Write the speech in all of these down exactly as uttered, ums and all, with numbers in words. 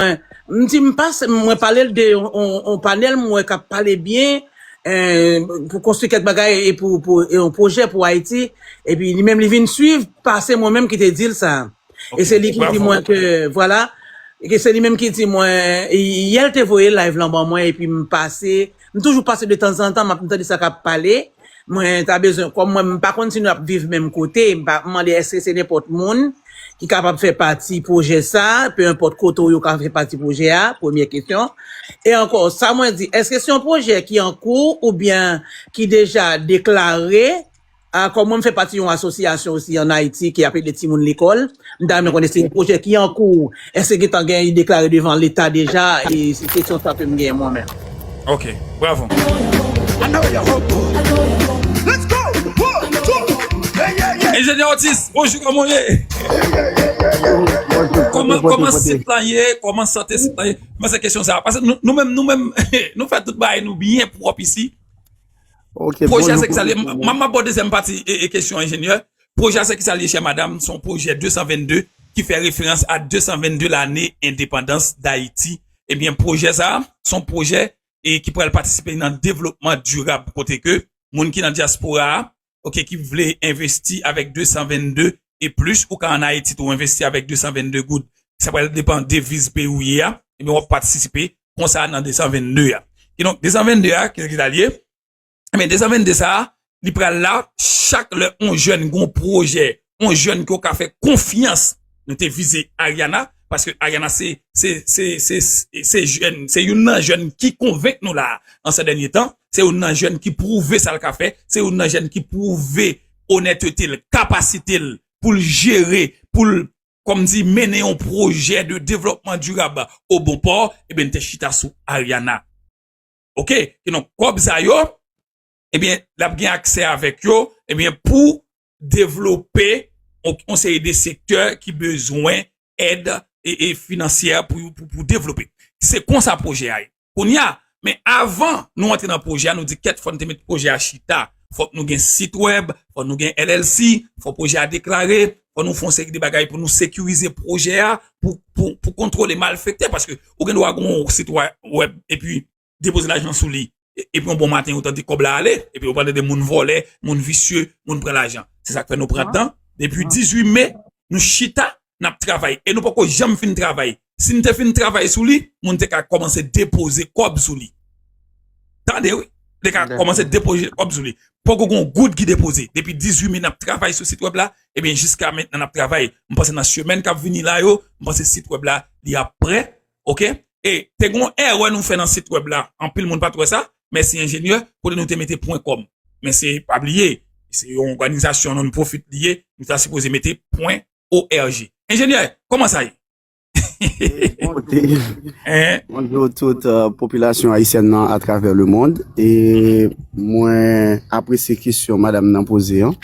M di m pase, mwen pale l de yon, yon, yon panèl m wè k ap pale byen, eh, pou konstwi kèk bagay e pou, pou e yon pwojè pou Ayiti. Epi li menm li vin swiv, pase mwen menm ki te di l sa. E se li ki di mwen ke, vwala, e ke se li menm ki di mwen, yè l te voye live lan ban mwen, epi m pase, m toujou pase de tanzantan, m ap tande sa k ap pale. Mwen ta bezwen, kòm mwen, m pa konn si nou ap viv menm kote, m pa mande èske se nenpòt moun ki kapab fè pati pwojè sa, pe enpòt kote w yo ka fè pati pwojè a, premye kesyon. E ankò, sa mwen di, èske se yon pwojè ki an kou oubyen ki deja deklare? A, kòm mwen, m fè pati yon asosyasyon osi ann Ayiti ki ap ede timoun lekòl, m ta renmen konnen se yon pwojè ki an kou, èske gentan gen deklare devan Leta deja, e se kesyon sa ke m genyen mwen menm. Ok, bravo. Enjenyè Otis, bonjou, kòman w ye? Kòman, kòman sit lan ye? Kòman sante sit lan ye? Mwen se kesyon sa. Paske nou, nou menm, nou menm, nou fè tout bagay nou byen pwòp isi. Ok, pwojè a se ki sa li ye? M ap bò dezyèm pati e, e kesyon enjenyè. Pwojè a se ki sa li ye, chè madanm? Se yon pwojè de san vennde ki fè referans a de san vennde lane endepandans Dayiti. Ebyen, pwojè sa a, se yon pwojè e ki pral patisipe nan devlopman dirab kote ke moun ki nan dyaspora a, ok, ki vle envesti avèk de san vennde e plis, ou ka ann Ayiti tou envesti avèk de san vennde goud. Sa pral depann deviz peyi ou ye a, ebyen w ap patisipe konsa nan de san vennde a. Kidonk, de san vennde a, ki, ki sa li ye? Ebyen, de san vennde sa a, li pral la, chak lè yon jèn gen yon pwojè, yon jèn ke w ka fè konfyans, nou te vize Ariana, paske Ariana se, se, se, se, se jèn, se youn nan jèn ki konvenk nou la, an se dènye tan, se youn nan jèn ki pwouve sa l ka fè, se youn nan jèn ki pwouve onètete l, kapasite l pou l jere, pou l, kòm di, mennen yon pwojè de devlòpman dirab o bon pò, ebyen, n te chita sou Ariana. Ok? Kidonk, kòb sa yo, ebyen, l ap gen aksè avèk yo, ebyen, pou devlope yon, yon seri de sektè ki bezwen èd e, e finansyè pou, pou, pou devlope. Se konsa pwojè a ye. Kounye a, men avan nou antre nan pwojè a, nou di kèt, fò n te met pwojè a chita. Fòk nou gen sit wèb, fòk nou gen L L C, fò pwojè a deklare, fò nou fè yon seri de bagay pou nou sekirize pwojè a, pou, pou, pou kontwole malfektè, paske ou gen dwa gen yon sit wè-, wèb, epi depoze lajan sou li, e-, epi yon bon maten, ou tande kòb la ale, epi ou pral tande moun vòlè, moun visye, moun pran lajan. Se sa k fè nou pran tan. Depi dizuit me, nou chita, n ap travay. E nou poko janm fin travay. Si n te fin travay sou li, moun te ka kòmanse depoze kòb sou li. Tande, wi. Te ka kòmanse depoze kòb sou li. Poko gen yon goud ki depoze. Depi dizuit me, n ap travay sou sit wèb la, ebyen, jiska mentnan, n ap travay. M panse nan semèn k ap vini la yo, m panse sit wèb la, li ap prè. Ok? E te gen yon erè nou fè nan sit wèb la. Anpil moun pa t wè sa. Mèsi enjenyè, kote nou te mete pwen kòm. Men se, pa bliye, se yon òganizasyon non-profit li ye, nou ta sipoze mete pwen O R G. Enjenyè, kòman sa ye? Bonjou tout, euh, popilasyon ayisyèn nan atravè lemond. E mwen apresye kesyon madanm nan poze an.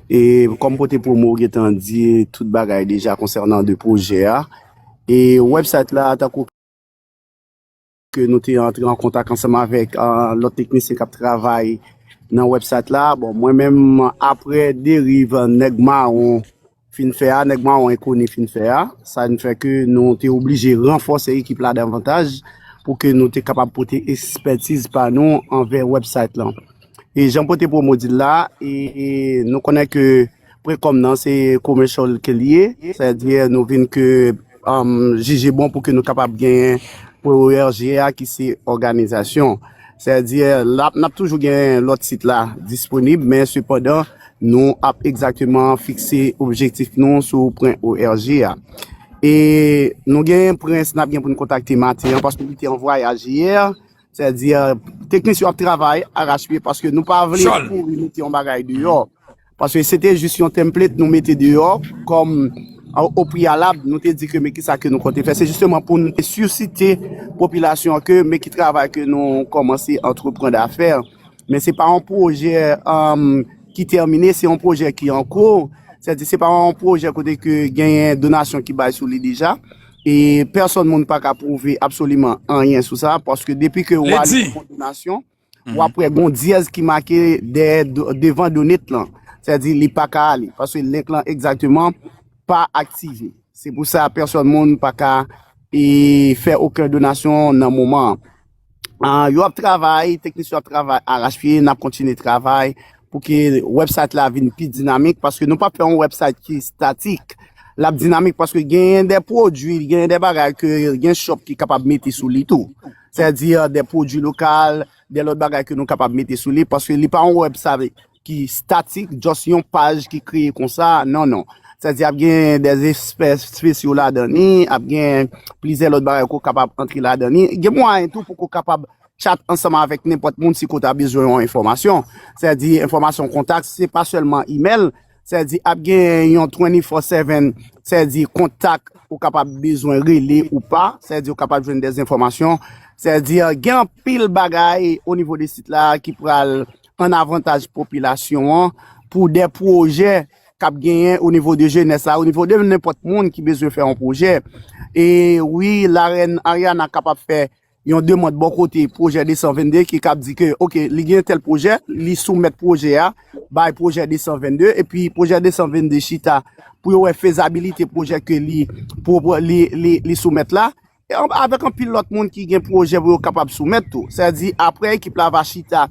E kòm Pote Pwomo gentan di tout bagay deja konsènan de pwojè a. E website la, tankou ke nou te antre an kontak ansanm avèk, ah, lòt teknisyen k ap travay nan website la. Bon, mwen menm, apre deriv nèg mawon fin fè a, nèg mawon enkoni fin fè a, sa vin fè ke nou te oblije ranfòse ekip la davantaj pou ke nou te kapab pote ekspètiz pa nou anvè website lan. E jan Pote Pwomo di l la, e, e nou konnen ke Prekòm nan se commercial ke l ye, sètadi nou vin ke, um, jije bon pou ke nou kapab genyen P O R G a ki se òganizasyon. Sètadi l ap, n ap toujou gen lòt sit la disponib, men sepandan nou ap egzakteman fikse objektif nou sou pwen O R G a. E nou gen prens n ap gen pou n kontakte maten an, paske li te an vwayaj yè. Sètadi, euh, teknisyen yo ap travay arachpye paske nou pa vle kouri mete yon bagay deyò. Paske se te jis yon template nou mete deyò kòm, euh, o preyalab, nou te di ke men kisa ke nou konte fè. Se jisteman pou nou te sisite popilasyon an ke men ki travay ke nou kòmanse antreprann a fè. Men se pa yon pwojè, um, ki tèmine, se yon pwojè ki an kou. Sètadi se pa yon pwojè kote ke genyen donasyon ki bay sou li deja. E pèsòn moun pa ka pwouve absoliman anyen sou sa, paske depi ke w ale pou yon donasyon, w ap wè gon dyèz ki make dèyè do-, devan donate lan. Sètadi li pa ka ale, paske link lan egzakteman pa aktive. Se pou sa pèsòn moun pa ka e fè okenn donasyon nan moman an. Ah, yo ap travay, teknisyen yo ap travay arachpye, n ap kontinye travay pou ke website la vin pi dinamik, paske nou p ap fè yon website ki statik. L ap dinamik paske genyen de pwodui, genyen de bagay ke gen shop ki kapab mete sou li tou. Sètadi, de pwodui lokal, de lòt bagay ke nou kapab mete sou li, paske li pa yon website ki statik, just yon paj ki kreye konsa, non, non. Sètadi, ap gen de espè spesyo ladan li, ap gen plizyè lòt bagay ke w kapab antre ladan li. Gen mwayen tou pou ke w kapab chat ansanm avèk nenpòt moun si ke w ta bezwen yon enfòmasyon. Sètadi, enfòmasyon kontak, se pa sèlman imèl, sètadi, ap gen yon twenty-four seven, sètadi, kontak ou kapab bezwen rele ou pa, sètadi, ou kapab jwenn de enfòmasyon. Sètadi, gen anpil bagay o nivo de sit la ki pral an avantaj popilasyon an pou de pwojè k ap genyen o nivo de jenès la, o nivo de nenpòt moun ki bezwen fè yon pwojè. E wi, larèn Ariana kapab fè yon demann bò kote pwojè de san vennde ki kab di ke, oke, li gen tèl pwojè, li soumèt pwojè a bay pwojè de san vennde, epi pwojè de san vennde chita pou yo wè fezabilite pwojè ke li, pwo-, li, li, li soumèt la. E an-, avèk anpil lòt moun ki gen pwojè pou yo kapab soumèt tou. Sètadi, apre, ekip la va chita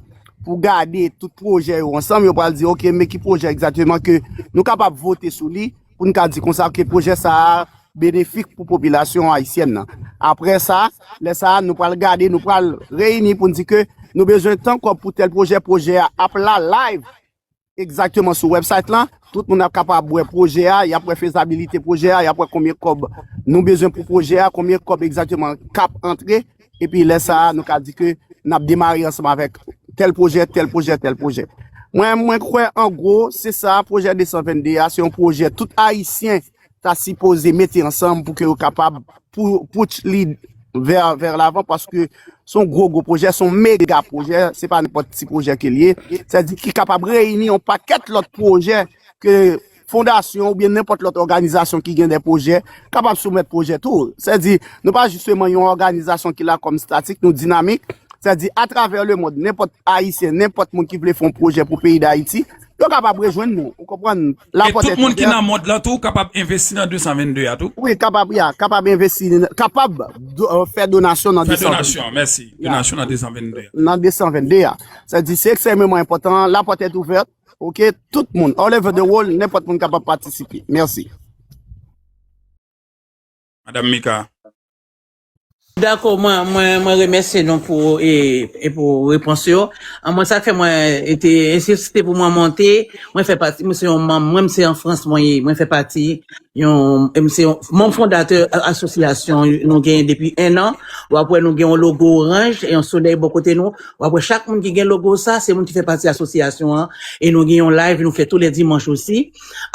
pou gade tout pwojè yo ansanm. Yo pral di, oke, men ki pwojè egzakteman ke nou kapab vote sou li, pou n ka di konsa ke pwojè sa a benefik pou popilasyon ayisyen nan. Apre sa, lè sa a, nou pral gade, nou pral reyini pou n di ke nou bezwen tan kòb pou tèl pwojè, pwojè a ap la live egzakteman sou website lan. Tout moun ap kapab wè pwojè a, y ap wè fezabilite pwojè a, y ap wè konbyen kòb nou bezwen pou pwojè a, konbyen kòb egzakteman k ap antre. Epi lè sa a, nou ka di ke n ap demare ansanm avèk tèl pwojè, tèl pwojè, tèl pwojè. Mwen, mwen kwè an gwo, se sa, pwojè de san vennde a, se yon pwojè tout Ayisyen ta sipoze mete ansanm pou ke yo kapab pou, putch li vè, vè lavan, paske se yon gwo, gwo pwojè, se yon mega pwojè, se pa nenpòt ti pwojè ke l ye. Sètadi ki kapab reyini yon pakèt lòt pwojè ke fondasyon oubyen nenpòt lòt òganizasyon ki gen de pwojè kapab soumèt pwojè tou. Sètadi, nou pa jisteman yon òganizasyon ki la kòm statik, nou dinamik. Sètadi, atravè lemonn, nenpòt Ayisyen, nenpòt moun ki vle fè yon pwojè pou peyi Dayiti, yo kapab rejwenn nou. Ou konprann? E tout moun ki nan mond lan tou kapab envesti nan de san vennde a tou? Wi, kapab, ya, kapab envesti, kapab do-, euh, fè donasyon nan de san vennde. Fè donasyon, mèsi. Ya. Donasyon nan de san vennde a. Nan de san vennde a. Sètadi, se ekstrèmeman enpòtan. Lapòt est ouverte. Oke, tout moun, all over the world, nenpòt moun kapab patisipe. Mèsi. Madam Mika. Dakò, mwen, mwen, mwen remèsye nou pou, e, e pou repons yo. An, mwen, sa k fè mwen te ensiste pou mwen monte, mwen fè pati, mwen se yon manm, mwen, se an Frans mwen ye, mwen fè pati yon, mwen se yon manm fondatè asosyasyon nou genyen depi en an. W ap wè nou gen yon logo oranj e yon solèy bò kote nou. W ap wè chak moun ki gen logo sa, se moun ki fè pati asosyasyon an. E nou gen yon live, nou fè tou lè dimanch osi.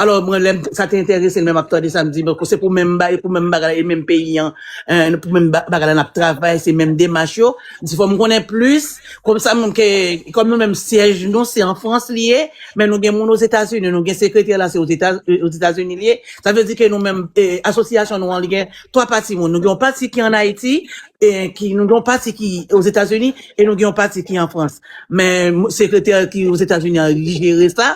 Alò, mwen, lè m, sa te enterese m, lè m ap tande sa, m di, bon, se pou menm ba-, pou menm bagay la, e menm peyi an, eh, pou menm ba-, bagay la, n ap travay, se menm demach yo. M di, fò m konnen plis. Konsa, moun ke, kòm nou menm, syèj nou, se an Frans li ye, men nou gen moun Ozetazini, nou gen sekretè la, se Ozeta-, Ozetazini li ye. Sa vle di ke nou menm, eh, asosyasyon nou an, li gen twa pati moun. Nou gen yon pati ki ann Ayiti, e ki, nou gen yon pati ki Ozetazini, e nou gen yon pati ki an Frans. Men, m-, sekretè ki Ozetazini an, li jere sa,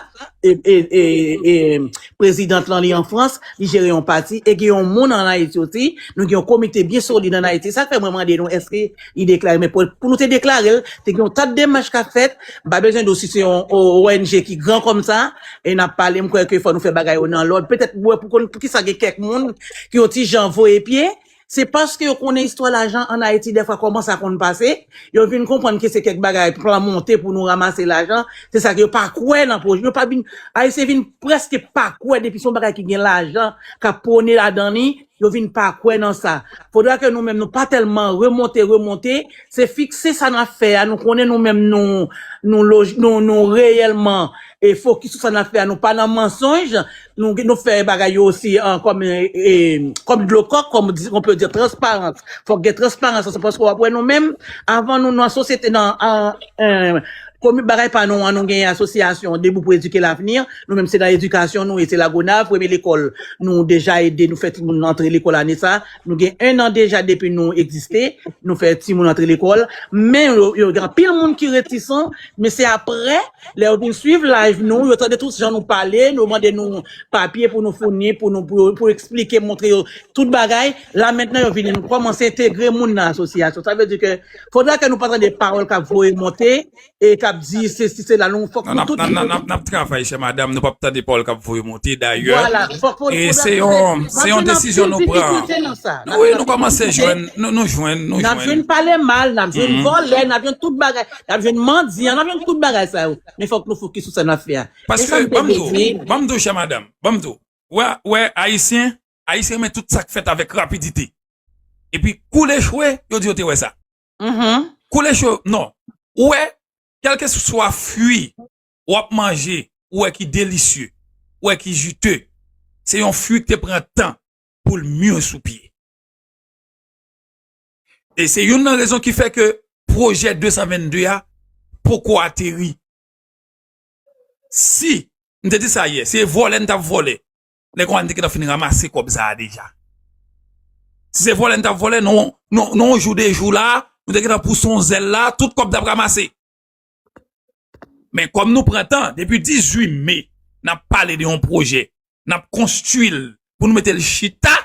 e, e, e, e prezidant lan, li an Frans, li jere yon pati, e gen yon moun ann Ayiti osi, nou gen yon komite byen solid ann Ayiti. Sa k fè mwen mande nou, èske li deklare, men pou, pou nou te deklare l, te gen yon tas demach k ap fèt, m pa bezwen di w si se yon O N G ki gran kòm sa, e n ap pale, m kwè ke fò nou fè bagay yo nan lòd. Petèt, wè, pou konn, poukisa gen kèk moun ki yon ti jan voye pye, se paske yo konnen istwa lajan ann Ayiti, dèfwa kòman sa konn pase, yo vin konprann ke se kèk bagay plan monte pou nou ranmase lajan, se sa ke yo pa kwè nan pwojè, yo pa vin, Ayisyen vin prèske pa kwè depi se yon bagay ki gen lajan k ap pwone ladan li, yo vin pa kwè nan sa. Fodra ke nou menm nou pa tèlman remonte, remonte, se fikse sa n ap fè a, nou konnen nou menm nou, nou loj-, nou, nou reyèlman, e fokis sou sa n ap fè a, nou pa nan mansonj, nou, nou fè bagay yo osi, an, kòm, e, e, kòm dlo kòk, kòm di, on peut dire transparans. Fòk gen transparans, se paske w ap wè nou menm, avan nou, nan sosyete, nan, an, en, Premye bagay pa nou an, nou gen asosyasyon Debout pour éduquer l'avenir. Nou menm se nan edikasyon nou ye, se Lagonav, premye lekòl nou deja ede, nou fè timoun antre lekòl ane sa. Nou gen en an deja depi nou egziste, nou fè timoun antre lekòl. Men yo, yo gen anpil moun ki retisan, men se apre, lè yo vin swiv live nou, yo tande tout jan nou pale, nou mande nou papye pou nou founi, pou nou, pou, pou eksplike, montre yo tout bagay. La mentnan yo vini, nou kòmanse entegre moun nan asosyasyon. Sa vle di ke fodra ke nou pa tande pawòl k ap voye monte, e k ap di sesi sela, nou fòk nou tout. N ap travay, chè madanm, nou p ap tande pawòl k ap voye monte. Dayè, e se yon, se yon desizyon nou pran. Wi, nou kòmanse jwenn, nou, nou jwenn, nou jwenn. N ap jwenn pale mal, n ap jwenn vòlè, n ap jwenn tout bagay, n ap jwenn mandyan, n ap jwenn tout bagay sa yo. Men fòk nou fokis sou sa n ap fè a. Paske, ban m di w, ban m di w, chè madanm, ban m di w. Wè, wè, Ayisyen, Ayisyen renmen tout sa k fèt avèk rapidite. Epi, kou l echwe, yo di yo te wè sa. Kou l echwe, non. Ou wè, kèlkeswa fwi w ap manje, ou wè ki delisye, ou wè ki jite, se yon fwi ki te pran tan pou l mûr sou pye. E se youn nan rezon ki fè ke pwojè de san vennde a poko ateri. Si, m te di sa yè, se vòlè n t ap vòlè, nèg yo te gentan fin ranmase kòb sa a deja. Si se vòlè n t ap vòlè, nan, nan, nan yon jou de jou la, nou te gentan pouse yon zèl la, tout kòb t ap ranmase. Men kòm nou pran tan, depi dizuit me, n ap pale de yon pwojè, n ap konstwi l pou nou mete l chita.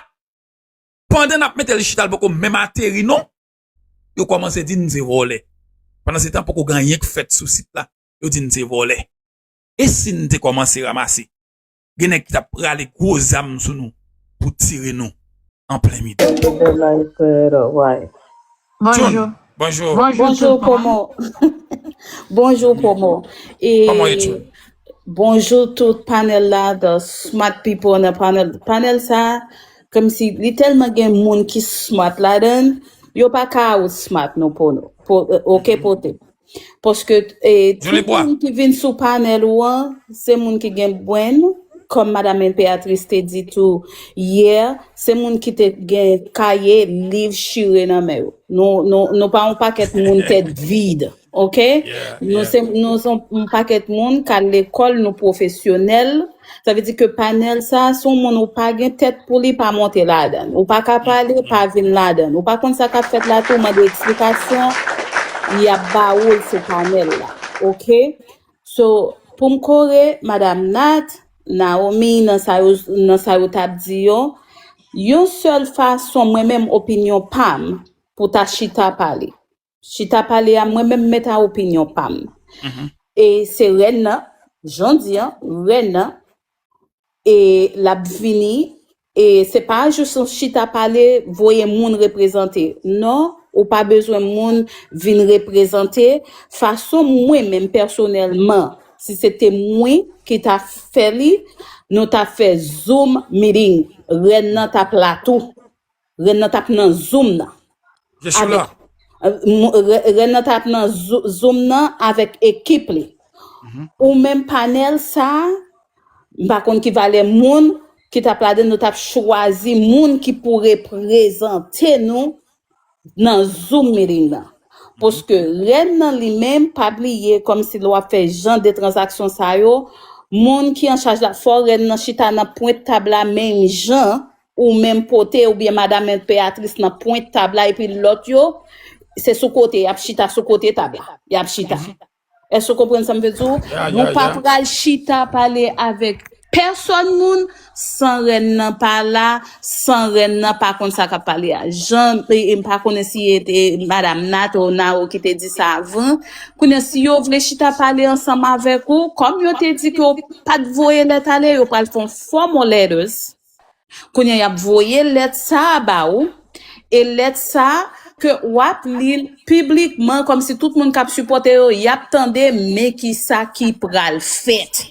Pandan n ap mete l chita, l poko menm ateri non, yo kòmanse di n se vòlè. Pandan se tan, poko gen anyen k fèt sou sit la, yo di n se vòlè. E si n te kòmanse ranmase? Gen nèg ki t ap rale gwo zam sou nou pou tire nou an plen mitan. Bonjou. Bonjou. Bonjou. Bonjou, Pomo. Bonjou, Pomo. E bonjou tout panel la, the smart people nan panel. Panel sa, kòmsi li tèlman gen moun ki smart ladan, yo pa ka out smart non, Pomo. Po, eh, oke, pote. Paske, eh, tout moun ki vin sou panel ou an, se moun ki gen brenn, kòm Madam Imperatrice te di tou yè, se moun ki te gen kaye, liv chire nan men yo. Nou, nou, nou pa yon pakèt moun tèt vid, oke? Nou se, nou se yon pakèt moun k al lekòl, nou pwofesyonèl. Sa vle di ke panèl sa, si yon moun ou pa gen tèt pou li, pa monte ladan l. Ou pa ka pale, pa vin ladan l. Ou pa konn sa k ap fèt la tou, mande eksplikasyon, y ap ba ou l sou panèl la, oke? So, pou m kore Madam Nat, Naomi, nan sa yo, nan sa yo t ap di yo, yon sèl fason, mwen menm, opinyon pa m, pou ta chita pale. Chita pale a, mwen menm, mèt a opinyon pa m. E se rèn nan, jan w di an, rèn nan, e l ap vini, e se pa jis yon chita pale, voye moun reprezante. Non, ou pa bezwen moun vin reprezante. Fason mwen menm pèsonèlman, si se te mwen ki ta fè li, nou ta fè Zoom meeting. Rèn nan t ap la tou. Rèn nan t ap nan Zoom nan. Avèk, euh, mo- rè- rèn nan t ap nan Zo- Zoom nan avèk ekip li. Ou menm panèl sa, m pa konn ki valè moun ki t ap ladan, nou t ap chwazi moun ki pou reprezante nou nan Zoom meeting nan. Paske rèn nan li menm, pa bliye, kòmsi lè w ap fè jan de tranzaksyon sa yo, moun ki an chaj la, fò rèn nan chita nan pwent tab la menm jan, ou menm pote, oubyen Madam Enperatris nan pwent tab la, epi lòt yo, se sou kote, y ap chita sou kote tab la. Y ap chita. Èske w konprann sa m vle di w? Nou pa pral chita pale avèk pèsòn moun san rèn nan pa la, san rèn nan pa konn sa k ap pale a. Jan, e, e, m pa konnen si e te Madam Nat ou Nao ki te di sa avan. Kounye a, si yo vle chita pale ansanm avèk ou, kòm yo te di ke yo pa t voye lèt ale, yo pral fè yon formal letters. Kounye a, y ap voye lèt sa a ba ou. E lèt sa a, ke w ap li l piblikman, kòmsi tout moun k ap sipòte yo, y ap tande, men ki sa ki pral fèt.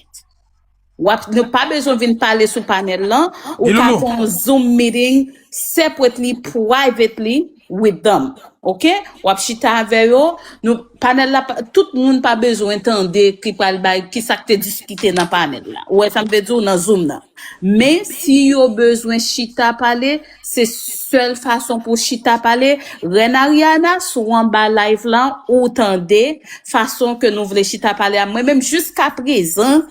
W ap, nou pa bezwen vin pale sou panèl lan. Ou ka fè yon Zoom meeting separately, privately, with them. Ok? W ap chita avè yo. Nou, panèl la, pa- tout moun pa bezwen tande ki pral bay, ki sa k te diskite nan panèl la. Ou wè sa m vle di w nan Zoom nan. Men si yo bezwen chita pale, se sèl fason pou chita pale. Rèn Ariana, si w anba live la, ou tande fason ke nou vle chita pale a. Mwen menm jiska prezan,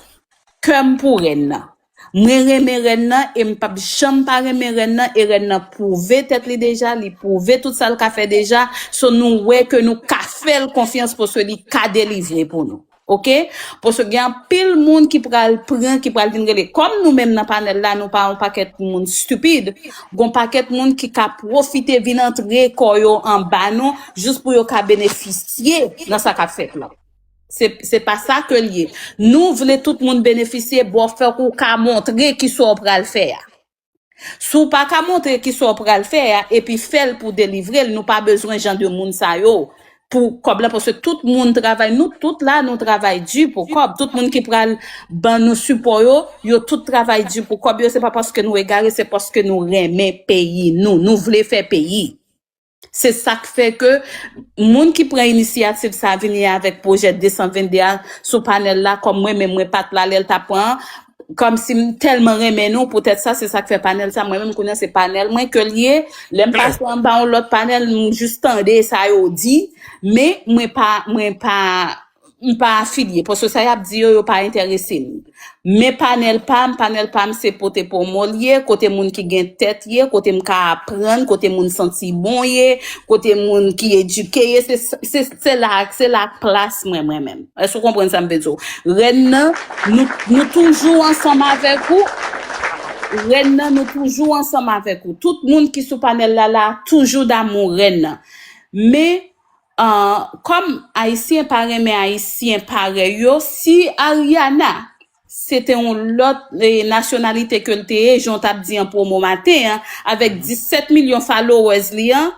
kè m pou rèn nan. Mwen renmen rèn nan e m p ap janm pa renmen rèn nan e rèn nan pwouve tèt li deja, li pwouve tout sa l ka fè deja, so nou wè ke nou ka fè l konfyans paske li ka delivre pou nou. Ok? Paske gen anpil moun ki pral pran, ki pral vin rele. Kòm nou menm nan panèl la, nou pa yon pakèt moun stupid, gon pakèt moun ki ka pwofite vin antre kò yo anba nou, jis pou yo ka benefisye nan sa k ap fèt la. Se, se pa sa ke l ye. Nou vle tout moun benefisye, bò fè ou ka montre ki sa w pral fè a. Si w pa ka montre ki sa w pral fè a, epi fè l pou delivre l, nou pa bezwen jan de moun sa yo. Pou kòb la, paske tout moun travay, nou tout la, nou travay di pou kòb. Tout moun ki pral ban nou sipò yo, yo tout travay di pou kòb yo. Se pa paske nou egare, se paske nou renmen peyi nou. Nou vle fè peyi. Se sa k fè ke moun ki pran inisyativ sa vini avèk pwojè de san vennde a sou panèl la, kòm mwen menm mwen pa t la lè l t ap pran, kòmsi m tèlman renmen nou, poutèt sa, se sa k fè panèl sa, mwen menm kounye a se panèl mwen ke l ye. Lè m pase anba yon lòt panèl, m jis tande sa yo di, men mwen pa, mwen pa, m pa afilye, paske sa y ap di yo, yo pa enterese m. Men panèl pa m, panèl pa m se pote pwomo l ye, kote moun ki gen tèt ye, kote m ka aprann, kote moun santi bon ye, kote moun ki edike ye, se, se, se la, se la plas mwen, mwen menm. Èske w konprann sa m vle di w? Rèn nan, nou, nou toujou ansanm avèk ou. Rèn nan, nou toujou ansanm avèk ou. Tout moun ki sou panèl la, la, toujou damou rèn nan. Men, ah, kòm Ayisyen pa renmen Ayisyen parèy yo, si Ariana se te yon lòt, eh, nasyonalite ke l te ye, jan w t ap di an pwomo maten an, avèk disèt milyon followers li an,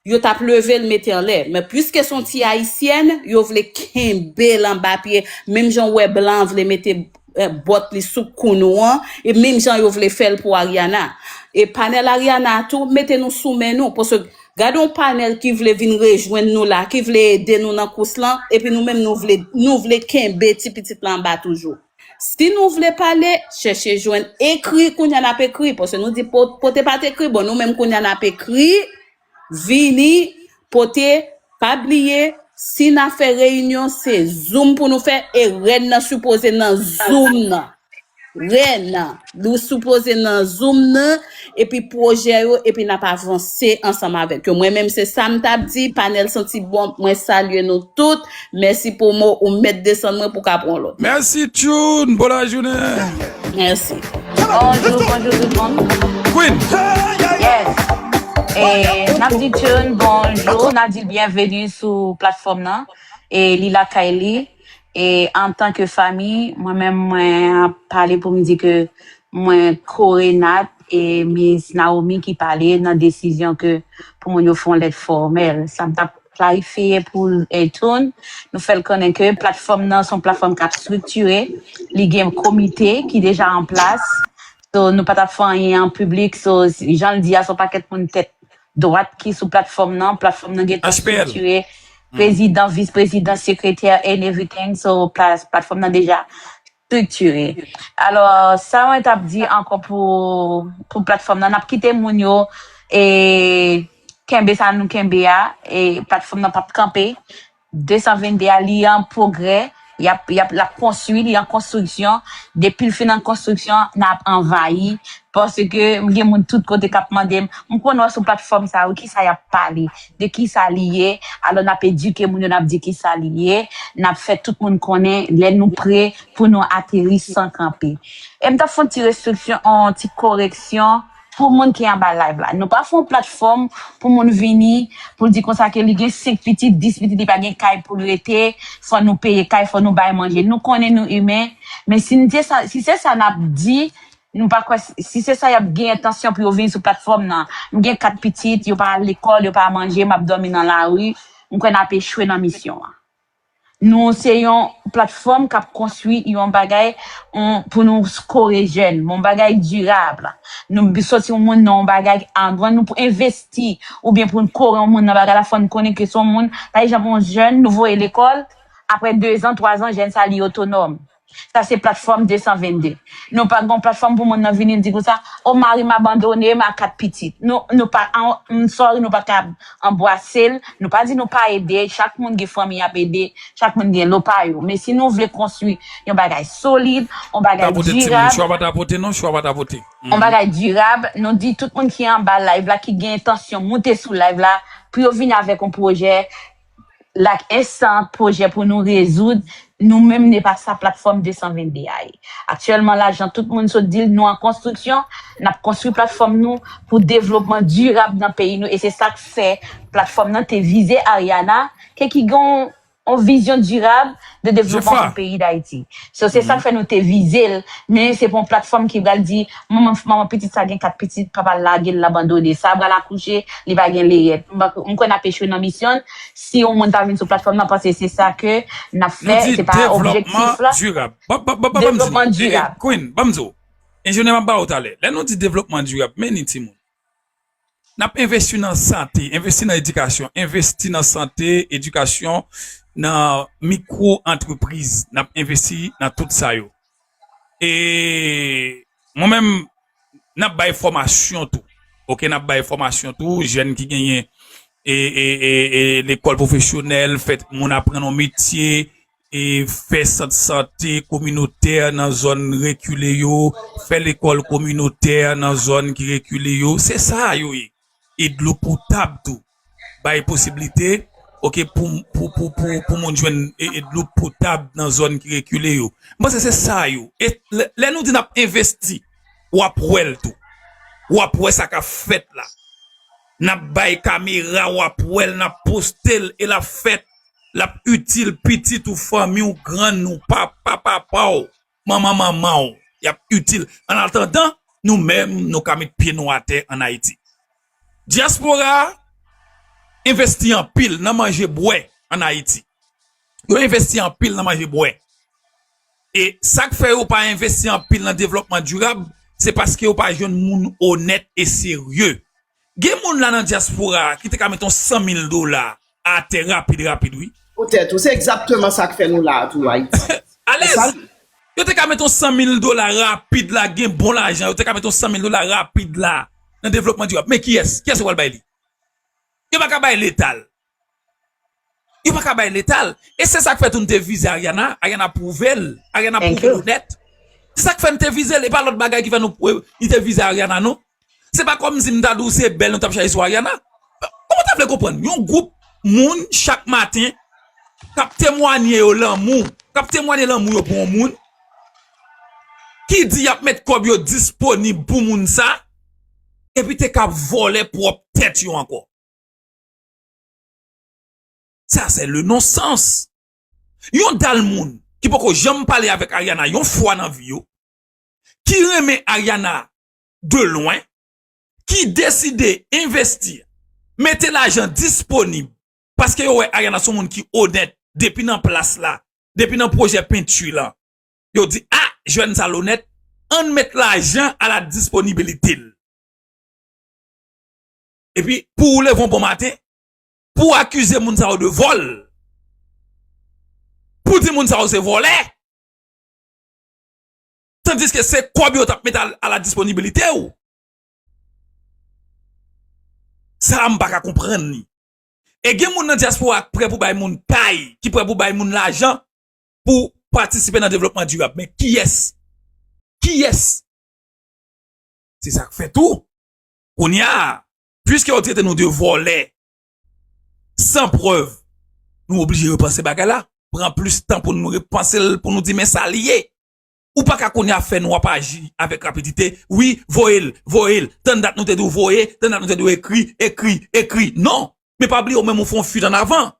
yo t ap leve l mete anlè. Men piske se yon ti Ayisyèn, yo vle kenbe l anba pye, menm jan w wè blan an vle mete, eh, bòt li sou kou nou an, e menm jan yo vle fè l pou Ariana. E panèl Ariana a tou, mete nou sou men nou, paske gade yon panèl ki vle vin rejwenn nou la, ki vle ede nou nan kous lan, epi nou menm nou vle, nou vle kenbe ti pitit lan anba toujou. Si nou vle pale, chèche jwenn, ekri, kounye a n ap ekri, paske nou di po-, pote pa t ekri, bon, nou menm kounye a n ap ekri, vini, pote, pa bliye, si n a fè reyinyon, se Zoom pou nou fè, e rèn nan sipoze nan Zoom nan. Rèn nan, nou sipoze nan Zoom nan, epi pwojè yo, epi n ap avanse ansanm avèk yo. Mwen menm, se sa m t ap di, panèl santi bon, mwen salye nou tout. Mèsi pou mo ou mèt desann mwen pou ka pran lòt. Mèsi Tchoun, bon lajounen. Mèsi. Bonjou, bonjou tout moun. Queen. Yes. E n ap di Tchoun bonjou, n ap di l byenveni sou platfòm nan. E li lakay li. E antanke fanmi, mwen menm mwen ap pale pou m di ke mwen kore Nat e Miss Naomi ki pale nan desizyon ke pou moun yo fè yon lèt fòmèl. Sa m t ap klarifye pou Elton, nou fè l konnen ke platfòm nan se yon platfòm k ap estriktire, li gen komite ki deja an plas. So, nou pa t ap fè anyen an piblik. So, jan l di a, se yon pakèt moun tèt dwat ki sou platfòm nan. Platfòm nan gentan estriktire. Prezidan, vis prezidan, sekretè, and everything. So, pla-, platfòm nan deja estriktire. Alò, sa mwen t ap di ankò pou, pou platfòm nan, n ap kite moun yo e kenbe sa nou kenbe a, e platfòm nan p ap kanpe. De san vennde a, li an pwogrè, y ap, y ap, l ap konstwi, li an konstriksyon. Depi l fin an konstriksyon, n ap anvayi. Paske m gen moun tout kote k ap mande m, m konn wè sou platfòm sa yo, kisa y ap pale, de kisa li ye. Alò, n ap edike moun yo, n ap di kisa li ye, n ap fè tout moun konnen lè nou pre pou nou ateri san kanpe. E m t ap fè yon ti restriksyon, yon ti koreksyon pou moun ki anba live la. Nou pa fè yon platfòm pou moun vini, pou l di konsa ke li gen senk pitit, dis pitit, li pa gen kay pou l rete, fò nou peye kay, fò nou bay manje. Nou konnen nou imen, men si n te sa, si se sa n ap di, nou pa kwè, si se sa y ap gen entansyon pou yo vin sou platfòm nan. M gen kat pitit, yo pa al lekòl, yo pa manje, m ap dòmi nan lari, m kwè n ap echwe nan misyon an. Nou se yon platfòm k ap konstwi yon bagay, on, pou nou kore jèn, yon bagay dirab. Nou soti yon moun nan yon bagay, anvan nou envesti oubyen pou n kore yon moun nan bagay la, fò n konnen ke se yon moun, pa egzanp, yon jèn, nou voye lekòl, apre dezan, twazan, jèn sa li otonòm. Sa se platfòm de san vennde. Nou pa gen platfòm pou moun nan vini di konsa, o, mari m abandone m a kat pitit. Nou, nou pa, an, m sorry, nou pa ka anbwase l. Nou pa di nou pa ede. Chak moun gen fanmi y ap ede. Chak moun gen lo pa yo. Men si nou vle konstwi yon bagay solid, yon bagay dirab, yon bagay dirab, nou di tout moun ki anba live la, ki gen entansyon moute sou live la, pou yo vini avèk yon pwojè, like, ensan pwojè pou nou rezoud, nou menm ne pa sa platfòm de san vennde a ye. Aktyèlman la, jan tout moun sot di l, nou an konstriksyon, n ap konstwi platfòm nou pou devlopman dirab nan peyi nou, e se sa k fè platfòm nan te vize Ariana, ke ki gen yon vizyon dirab de devlopman pou peyi Dayiti. So, se sa k fè nou te vize l, men se pa yon platfòm ki pral di, manman, manman pitit sa gen kat pitit, papa l lage l, l abandone. Sa pral akouche, li pa gen leyèt. M kwè n ap echwe nan misyon n. Si yon moun ta vin sou platfòm nan, paske se sa ke n ap fè, se pa objektif la. Devlopman dirab. Ban m di nou, Queen, ban m di w. Enjenyè, m ap ba w talè. Lè nou di devlopman dirab, men ni timoun. N ap envesti nan sante, envesti nan edikasyon, envesti nan sante, edikasyon, nan mikwo antrepriz. N ap envesti nan tout sa yo. E mwen menm, n ap bay fòmasyon tou. Oke, n ap bay fòmasyon tou, jèn ki genyen e, e, e, e lekòl pwofesyonèl, fè moun aprann yon metye, e fè sant sante kominotè nan zòn rekile yo, fè lekòl kominotè nan zòn ki rekile yo. Se sa yo ye. E dlo potab tou. Bay posiblite, oke, pou, pou, pou, pou, pou moun jwenn e, e dlo potab nan zòn ki rekile yo. M panse se sa yo. E lè, lè nou di n ap envesti, w ap wè l tou. W ap wè sa k ap fèt la. N ap bay kamera, w ap wè l, n ap poste l, e l ap fèt. L ap itil pitit ou, fanmi w, grann ou, papa, papa w, manman, manman w. Y ap itil. An atandan, nou menm, nou ka met pye nou atè ann Ayiti. Dyaspora a envesti anpil nan manje bwè ann Ayiti. Yo envesti anpil nan manje bwè. E sa k fè yo pa envesti anpil nan devlòpman dirab, se paske yo pa jwenn moun onèt e serye. Gen moun la nan dyaspora a ki te ka met yon san mil dola atè rapid, rapid, wi. Poutèt ou, se egzakteman sa k fè nou la a tou, Ayiti. Alèz! Yo te ka met yon san mil dola rapid la, gen bon lajan, yo te ka met yon san mil dola rapid la nan devlòpman dirab. Men kiyès? Kiyès yo pral bay li? Yo pa ka bay Leta l. Yo pa ka bay Leta l. E se sa k fè tou n te vize Ariana. Ariana pwouve l. Ariana pwouve l onèt. Se sa k fè n te vize l. E pa lòt bagay ki fè nou, li te vize Ariana, non. Se pa kòmsi m ta di w se bèl nou t ap chache sou Ariana. Kòman w ta vle konprann? Yon gwoup moun chak maten k ap temwanye yo lanmou, k ap temwanye lanmou yo pou yon moun, ki di y ap met kòb yo disponib pou moun sa, epi te ka vòlè pwòp tèt yo ankò. Sa se le non sans. Yon dal moun ki poko janm pale avèk Ariana yon fwa nan vi yo, ki renmen Ariana de lwen, ki deside envesti, mete lajan disponib, paske yo wè Ariana se yon moun ki onèt depi nan plas la, depi nan pwojè penti lan. Yo di, a, jèn sa l onèt, ann met lajan a la disponibilite l. Epi, pou ou leve yon bon maten, pou w akize moun sa yo de vòl, pou di moun sa yo se vòlè, tandiske se kòb yo t ap met a, a la disponibilite w. Sa a m pa ka konprann li. E gen moun nan dyaspora ki prè pou bay moun kay, ki prè pou bay moun lajan pou patisipe nan devlòpman dirab. Men kiyès? Kiyès? Se sa k fè tou. Kounye a, piske yo trete nou de vòlè, san prèv, nou oblije repanse bagay la, pran plis tan pou nou repanse l, pou nou di men sa l ye. Ou pa ka kounye a fè nou ap aji avèk rapidite. Wi, voye l, voye l. Tann dat nou te di w voye, tann dat nou te di w ekri, ekri, ekri. Non! Men pa bliye ou menm ou fè yon fuit an avan.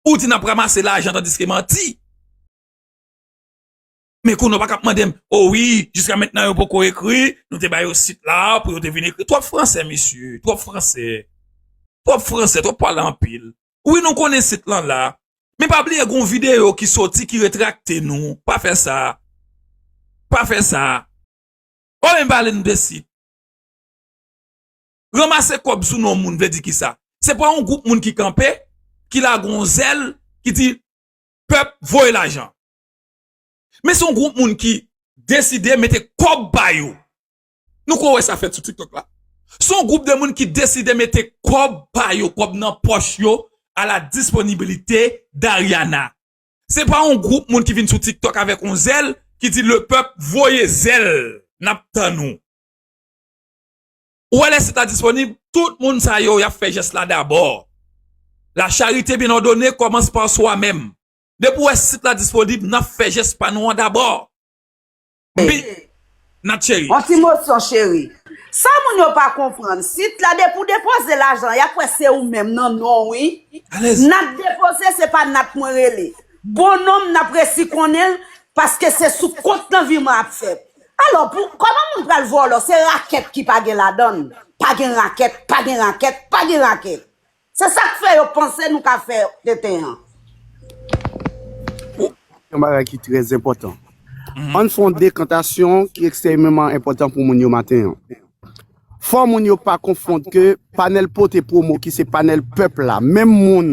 Ou di n ap ranmase lajan tandiske manti. Men kounye a w pa ka ap mande m, o wi, jiska mentnan yo poko ekri, nou te ba yo sit la pou yo te vin ekri. Twòp fransè, mesye, twòp fransè. Twòp fransè, twòp pale anpil. Wi, nou konnen sit lan la. Men pa bliye gon videyo ki soti ki retrakte nou. Pa fè sa. Pa fè sa. Ou menm pale nou de sit. Ranmase kòb sou non moun vle di kisa? Se pa yon gwoup moun ki kanpe, ki lage yon zèl, ki di pèp voye lajan. Men se yon gwoup moun ki deside mete kòb pa yo. Nou ko wè sa fèt sou TikTok la. Se yon gwoup de moun ki deside mete kòb pa yo, kòb nan pòch yo, à la disponibilité d'Ariana. Se pa yon gwoup moun ki vin sou TikTok avèk yon zèl ki di le pèp voye zèl, n ap tann ou. Ou wè lè sit la disponib, tout moun sa yo y ap fè jès la dabò. La charité bien ordonnée commence par soi-même. Depi w wè sit la disponib, n ap fè jès pa nou an dabò. Bi, Nat cheri. On ti mosyon cheri. Sa moun yo pa konprann, sit la depi w depoze lajan, y ap wè se ou menm nan non w wi. Alèz. Nat depoze se pa Nat mwen rele. Bon non m n ap resi konnen l paske se sou kont nan vi mwen ap fèt. Alò, pou, kòman moun pral vòlò? Se rakèt ki pa gen ladan l. Pa gen rakèt, pa gen rakèt, pa gen rakèt. Se sa k fè yo panse nou ka fè tenten an. Yon bagay ki trè enpòtan. Ann fè yon dekantasyon ki ekstrèmeman enpòtan pou moun yo maten an. Fò moun yo pa konfonn ke panèl pote pwomo ki se panèl pèp la, menm moun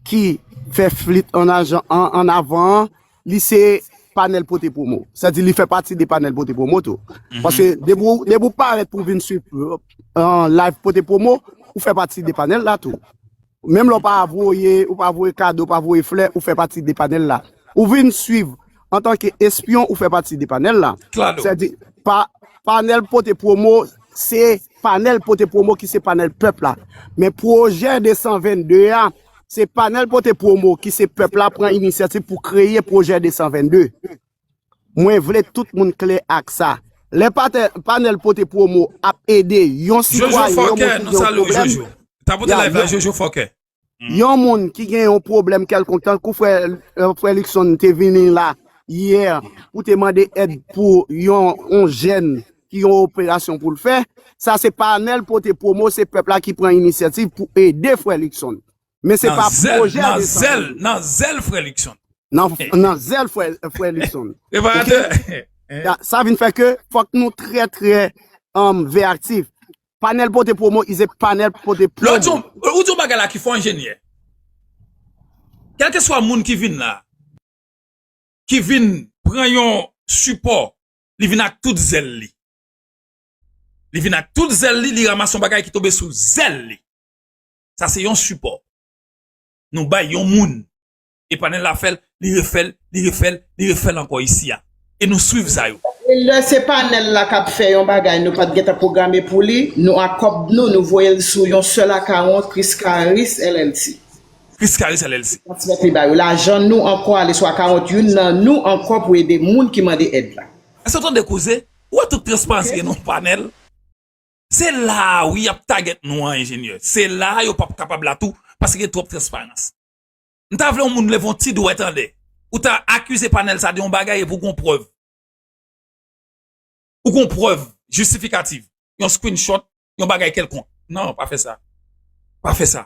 ki fè flit an ajan an, an avan an, li se panèl pote pwomo. Sa di li fè pati de panèl pote pwomo tou. Paske depi w, depi w parèt pou vin swiv euh, live pote pwomo, ou fè pati de panèl la tou. Menm lè w pa voye, ou pa voye kado, ou pa voye flè, ou fè pati de panèl la. Ou vin swiv antanke espyon, ou fè pati de panèl la. Sa di pa, panèl pote pwomo, se panèl pote pwomo ki se panèl pèp la. Men pwojè de san vennde a, se panèl pote pwomo ki se pèp la pran inisyativ pou kreye pwojè de san vennde. Mwen vle tout moun klè ak sa. Lè patè, panèl pote pwomo ap ede yon sitwayen, yon moun ki gen yon pwoblèm. Tapote live la, Jojo Fòkè. Yon moun ki gen yon pwoblèm kèlkonk, tankou frè, frè Luckson te vini la yè pou te mande èd pou yon, yon jèn ki yon operasyon pou l fè, sa se panèl pote pwomo, se pèp la ki pran inisyativ pou ede frè Luckson. Men se pa pwojè de sanble. Nan zèl frè Luckson. Nan, nan zèl frè, frè Luckson. Preparatè. Sa vin fè ke fòk nou trè, trè um, veyaktif. Panèl pote pwomo, is a panèl pote pwomo. Lòt yon, ou di yon bagay la ki fò enjenyè. Kèlkeswa moun ki vin la, ki vin pran yon sipò, li vin ak tout zèl li. Li vin ak tout zèl li, li ranmase yon bagay ki tonbe sou zèl li. Sa se yon sipò. Nou bay yon moun. E panèl la fè l, li refè l, li refè l, li refè l ankò isi a. E nou swiv sa yo. E lè se panèl la k ap fè yon bagay nou pa t gentan pwograme pou li, nou ak kòb nou, nou voye l sou yon sèl akawont Chris Caris LLC. Chris Caris LLC. Transmèt li ba yo. Lajan nou ankò ale sou akawont youn nan nou ankò pou ede moun ki mande èd la. Èske w tande koze? Ou wè tout transparans gen nan yon panèl? Se la a wi y ap tagèt nou an enjenyè. Se la a yo p ap kapab la tou, paske gen twòp transparans. M ta vle yon moun leve yon ti dwèt anlè. Ou ta akize panèl sa de yon bagay epi w gon prèv. Ou gon prèv jistifikatif. Yon screenshot, yon bagay kèlkonk. Non, pa fè sa. Pa fè sa.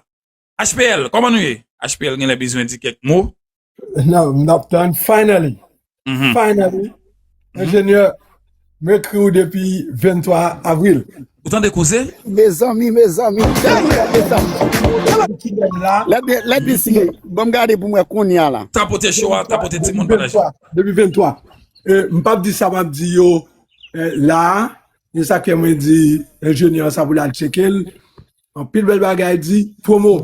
H P L, kòman nou ye? H P L genlè bezwen di kèk mo. Non, m ap tann. Finally. Finally. Enjenyè, m ekri w depi venntwa avril. Ou tande koze? Mezanmi, mezanmi. Lèt, lèt, lèt, lèt, ban m gade pou m wè kounye a la. Tapote cho a, tapote timoun pandan jou. Depi venntwa. E, m p ap di sa m ap di yo la a. E sa k fè mwen di enjenyè an sa pou l al tcheke l. Anpil bèl bagay di, pwomo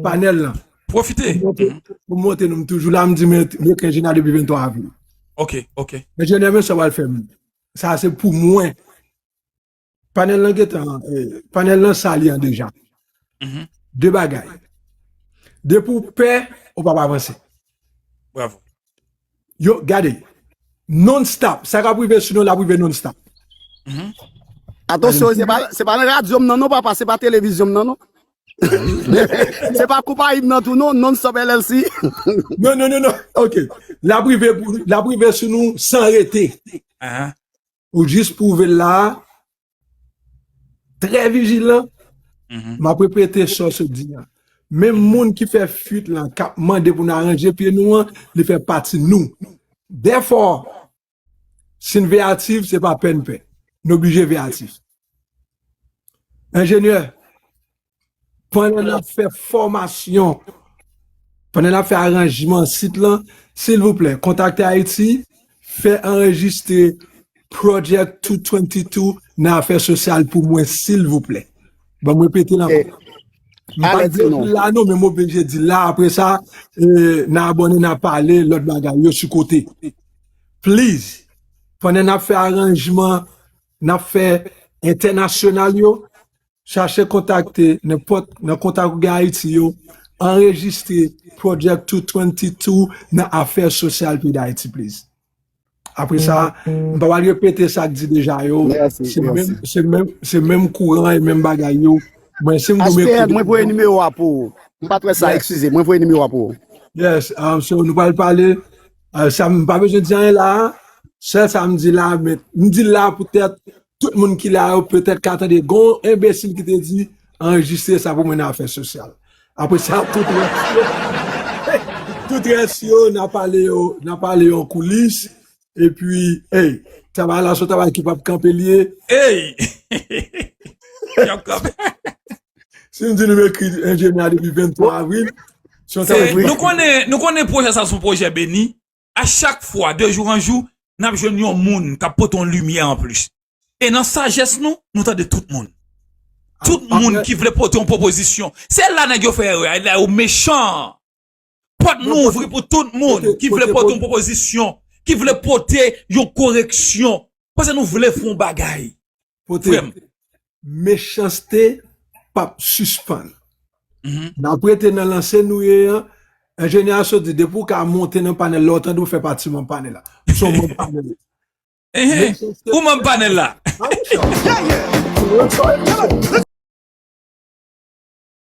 panèl lan. Pwofite. Pou monte nou, m toujou la, m di men, men ke jina depi venntwa avril. Ok, ok. Men jina men sa w al fè m. Sa se pou mwen. Panèl lan gentan, panèl lan sa li an deja. De bagay. Depi w pè, ou p ap avanse. Bravo. Yo, gade. Non stop. Sa k ap rive sou nou, l ap rive non stop. Atansyon, se pa, se pa nan radyo m nan non, papa, se pa televizyon m nan non. Se pa konpayi m nan tou non, non stop L L C. Non, non, non, non. Ok. L ap rive, l ap rive sou nou san rete. Ou jis pwouve l la a. Trè vijilan. M ap repete sa w sot di a. Menm moun ki fè fuit lan, k ap mande pou n aranje pye nou an, li fè pati nou. Therefore, si n veyatif, se pa pèn pè. Nou oblije veyatif. Enjenyè, pandan n ap fè fòmasyon, pandan n ap fè aranjman sit lan, silvouplè, kontakte Ayiti, fè anrejistre Project two twenty-two nan afè sosyal pou mwen, silvouplè. Ban mwen repete l ankò. M pa di l la non, men m oblije di l la. Apre sa, eh, n a abòne, n a pale lòt bagay yo sou kote. Please, pandan n ap fè aranjman, n ap fè entènasyonal yo, chache kontakte nenpòt nan kontak ou gen Ayiti yo, anrejistre Project two twenty-two nan afè sosyal peyi Dayiti, please. Apre sa, m pa pral repete sa k di deja yo. Se menm, se menm, se menm kouran e menm bagay yo. Mwen, si m di H P N, mwen voye nimewo a pou ou. M pa t wè sa, eskize, mwen voye nimewo a pou ou. Yes, um, so nou pral pale. Uh, sa, m pa bezwen di anyen la. Sèl sa m di la, men m di la poutèt tout moun ki la yo petèt ka tande gon enbesil ki te di anrejistre sa pou mwen nan afè sosyal. Apre sa, tout rès yo, tout rès yo, n a pale yo, n a pale yo an koulis. Epi, hey, travay la se yon travay ki p ap kanpe li ye. Hey! Y ap kanpe. Si m di nou m ekri enjenyè depi venntwa avril, se yon travay ki... Nou konnen, nou konnen pwojè sa se yon pwojè beni. A chak fwa, de jou an jou, n ap jwenn yon moun k ap pote yon limyè anplis. E nan sajès nou, nou tande tout moun. Tout moun ki vle pote yon pwopozisyon. Se la nèg yo fè erè a, e la yo mechan. Pòt nou ouvri pou tout moun ki vle pote yon pwopozisyon, ki vle pote yon koreksyon. Paske nou vle fè yon bagay. Pote. Frè m. Mechanste p ap sispann. N ap rete nan lanse nou ye an. Enjenyè a sot di, depi w ka monte nan panèl la, ou tande w fè pati manm panèl la. Ou se yon manm panèl la. Ehe. Ou manm panèl la.